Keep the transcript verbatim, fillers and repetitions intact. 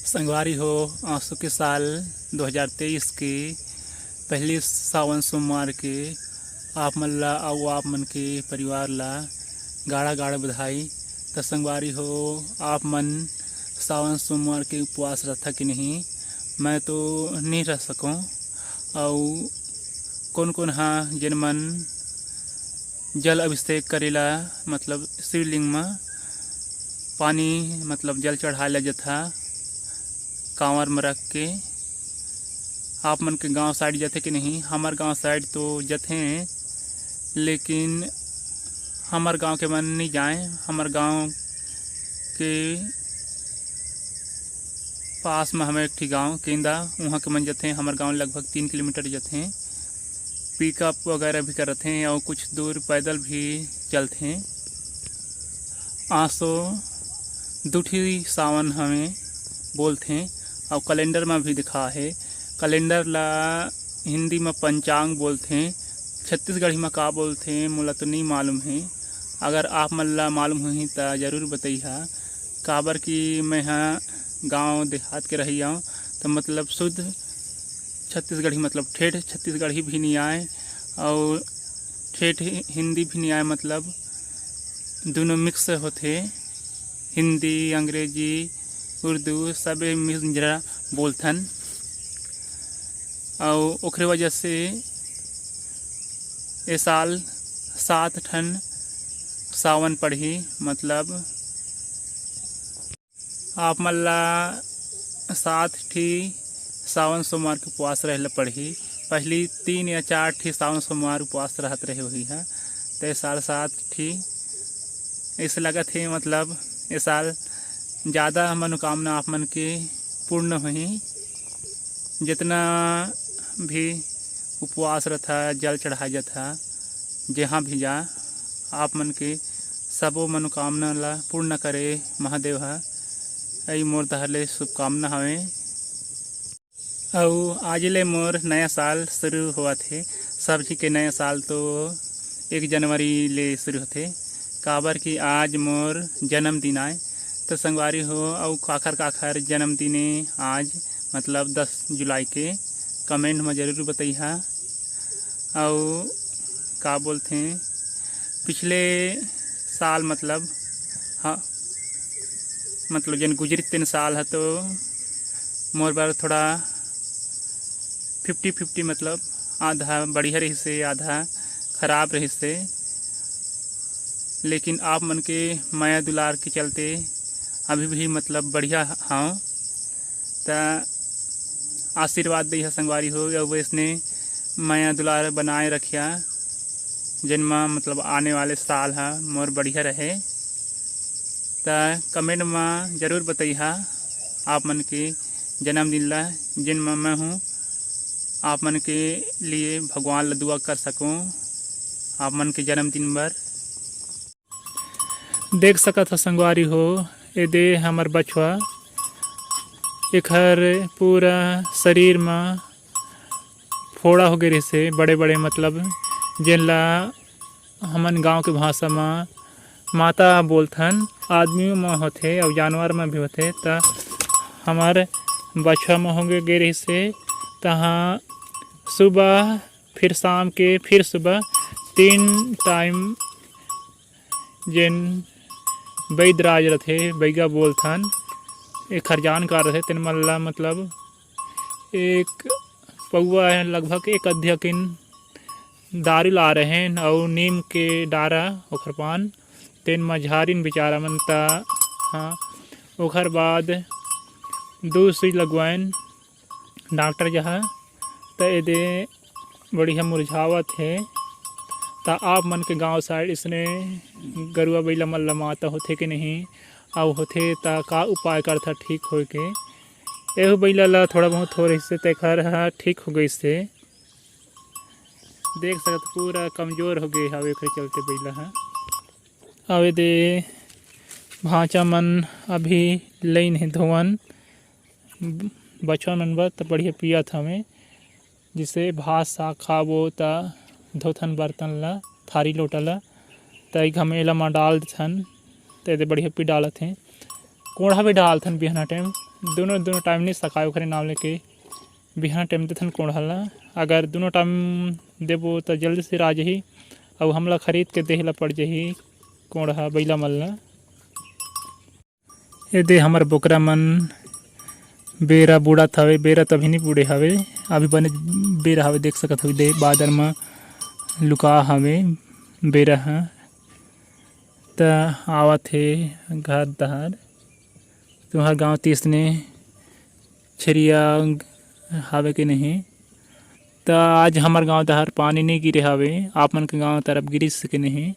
संगवारी हो, आंसू के साल दो हज़ार तेईस के पहली सावन सोमवार के आप मन ला अउ आप मन के परिवार ला गाड़ा गाड़ा बधाई। त संगवारी हो, आप मन सावन सोमवार के उपवास रखथा कि नहीं? मैं तो नहीं रह सकूँ। अउ कौन कौन हा जेन मन जल अभिषेक करेला, मतलब शिवलिंग म पानी, मतलब जल चढ़ाए ला जथा कांवर म रख के। आप मन के गांव साइड जथे कि नहीं? हमर गांव साइड तो जथे, लेकिन हमर गांव के मन नहीं जाए। हमर गांव के पास म हमें एक ठी गांव केंदा, उहाँ के मन जथे। हमर गांव लगभग तीन किलोमीटर जथे। पिकअप वगैरह भी करथे अउ कुछ दूर पैदल भी चलथे। आसो दू ठी सावन हमें बोलथे अउ कैलेंडर म भी दिखा हे। कैलेंडर ला हिंदी म पंचांग बोलथे, छत्तीसगढ़ी म का बोलथे मोला तो नहीं मालूम हे। अगर आप मन ला मालूम होही त जरूर बतइहा, काबर कि मैं ह गांव देहात के रही आंव, त मतलब शुद्ध छत्तीसगढ़ी, मतलब ठेठ छत्तीसगढ़ी भी नहीं आए अउ ठेठ हि-, हिंदी भी नहीं आए, मतलब दोनों मिक्स होथे, हिंदी, अंग्रेजी, उर्दू सबे मिंजरा बोलथन। अउ ओखरे वजह से ए साल सात ठन सावन पड़ही, मतलब आप मन ला सात ठी सावन सोमवार के उपवास रहे ला पड़ही। पहली तीन या चार ठी सावन सोमवार उपवास रहत रहे होही हा, ते साल सात ठी। ऐसे लगत हे, मतलब ए साल ज़्यादा मनोकामना आप मन के पूर्ण होही। जितना भी उपवास रथा, जल चढ़ाए जथा, जहाँ भी जा, आप मन के सबो मनोकामना ला पूर्ण करे महादेव ह। यही मोर डहर ले शुभकामना हवे। अउ आज ले मोर नया साल शुरू होवत हे। सब झी के नया साल तो एक जनवरी ले शुरू होथे, काबर कि आज मोर जन्मदिन आय। तो संगवारी हो, अउ काखर काखर जन्मदिन ए आज, मतलब दस जुलाई के, कमेंट म जरूर बतइहा। अउ का बोलथे, पिछले साल, मतलब, हाँ, मतलब जेन गुजरित तेन साल ह तो मोर बर थोड़ा फिफ्टी फिफ्टी, मतलब आधा बढ़िया रहिस हे, आधा खराब रहिस हे, लेकिन आप मन के मया दुलार के चलते अभी भी, मतलब, बढ़िया हव। त आशीर्वाद दइहा संगवारी हो, अउ वैसने मया दुलार बनाए रखिया, जेन म, मतलब, आने वाले साल ह मोर बढ़िया रहे। त कमेंट म जरूर बतइहा आप मन के जन्मदिन ला, जेन म मैं हूँ आप मन के लिए भगवान ला दुआ कर सकूँ आप मन के जन्मदिन बर। देख सकत हो संगवारी हो, ए दे हमर बछवा, एखर पूरा शरीर म फोड़ा हो गे रहिस हे, बड़े-बड़े, मतलब जेन ला हमन गांव के भाषा म माता बोलथन, आदमी म होथे अउ जानवर म भी होथे। त हमर बछवा म हो गे, गे रहिस हे, तहाँ सुबह, फिर शाम के, फिर सुबह, तीन टाइम जेन बैदराज रथे, बैगा बोलथन, एखर जानकार रथे, तेन मन ला, मतलब, एक पौवा लगभग एक अध्यकिन दारू ला रहेन अउ नीम के डारा, ओखर पान, तेन म झारिन बिचारा मन। त हाँ, ओखर बाद दू सुई लगवाएन डॉक्टर जहाँ, त एदे बढ़िया मुरझावत हे। त आप मन के गांव साइड इसने गरुआ बइला मन ल माता होथे के नहीं, अउ होथे त का उपाय करथा ठीक होए के? एहू बइला ल थोड़ा बहुत हो रहिस हे, तेखर ह ठीक हो गइस हे। देख सकत, पूरा कमजोर हो गे हवे, एखरे चलते बइला ह। अउ एदे भांचा मन अभी लइन हे धोवन, बछवा मन बर त बढ़िया पियत हवे। जइसे भात साग खाबो त धोथन बर्तन ला, थारी लोटा ला, त एक घमेला म डाल देथन, त एदे बढ़िया पी डालत हे। कोंढ़ा भी डालथन बिहाना टाइम, दोनों, दोनों टाइम नहीं सकाय, ओखरे नाम लेके बिहाना टाइम देथन कोंढ़ा ला। अगर दोनों टाइम देबो त जल्दी से आ जाही, अउ हमला खरीद के देहे ला पड़ जाही कोंढ़ा बइला मन ला। ए दे हमर बोकरा मन बेरा बुड़त हवे, बेरा तभी नहीं बुड़े हवे, अभी बने बेरा हवे, देख सकत हवे दे बादर म लुका हवे बेरा ह। त आवत हे घर डहर, तुंहर गांव तीसने छेरिया हवे के नहीं? त आज हमर गांव डहर पानी नहीं गिरे हवे, आप मन के गांव तरफ गिरिस के नहीं?